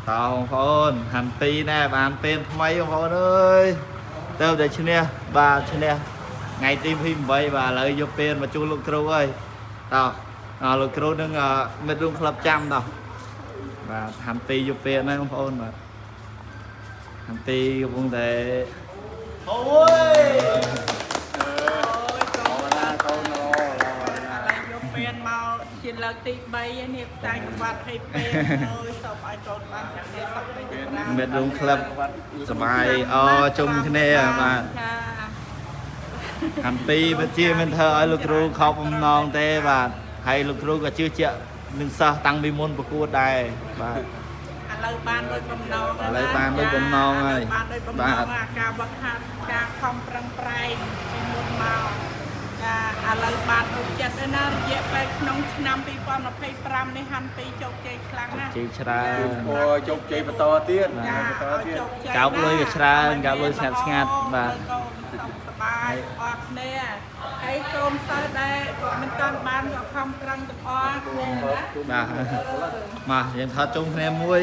តោះបងប្អូនហាន់ទីណែបានពេលថ្មីបងប្អូនអើយទៅតែឈ្នះបាទឈ្នះថ្ងៃទី28បាទឥឡូវយកពេលមកជួលលោកគ្រូហើយតោះអរលោកគ្រូនឹងមិត្តរួមក្លឹបចាំតោះបាទហាន់ទីយកពេលហ្នឹងបងប្អូនបាទហាន់ទីកំពុងតែអូយ អូយកូន ណាកូនល្អល្អណា ឥឡូវយកពៀនមកជាលើកទី3ហើយនេះផ្សាយក្បាត់ឲ្យពេលអើយសូមឲ្យកូនបានសេចក្តីសុខពេញប្រា មិត្តរួមក្លឹបសប្បាយអជុំគ្នាបាទ ចា ហាន់ទីពិតជាមិនធ្វើឲ្យលោកគ្រូខកបំណងទេបាទហើយលោកគ្រូក៏ជឿជាក់នឹងសិស្សតាំងពីមុនប្រកួតដែរបាទ ឥឡូវបានដូចបំណង ឥឡូវបានដូចបំណងហើយ បានដូចបំណ បាទ ងអាការវឹកហាត់ការខំប្រឹងប្រែងពីមុនមកចាឥឡូវបានដូចចិត្តហើយណារយៈពេលក្នុងឆ្នាំ2025នេះហាន់ទីជោគជ័យខ្លាំងណាស់ ជ័យច្រើន អូជោគជ័យបន្តទៀត ចា បន្ត ឲ្យ ទៀត ជោគជ័យ កោបលុយក៏ច្រើនកោបលុយស្ងាត់ស្ងាត់បាទ កូនសុខសប្បាយអស់គ្នាហើយកូនសិស្សដែលមិនតាន់បានក៏ខំប្រឹងទាំងអស់គ្នាណា បាទមកយើងថតជុំគ្នាមួយ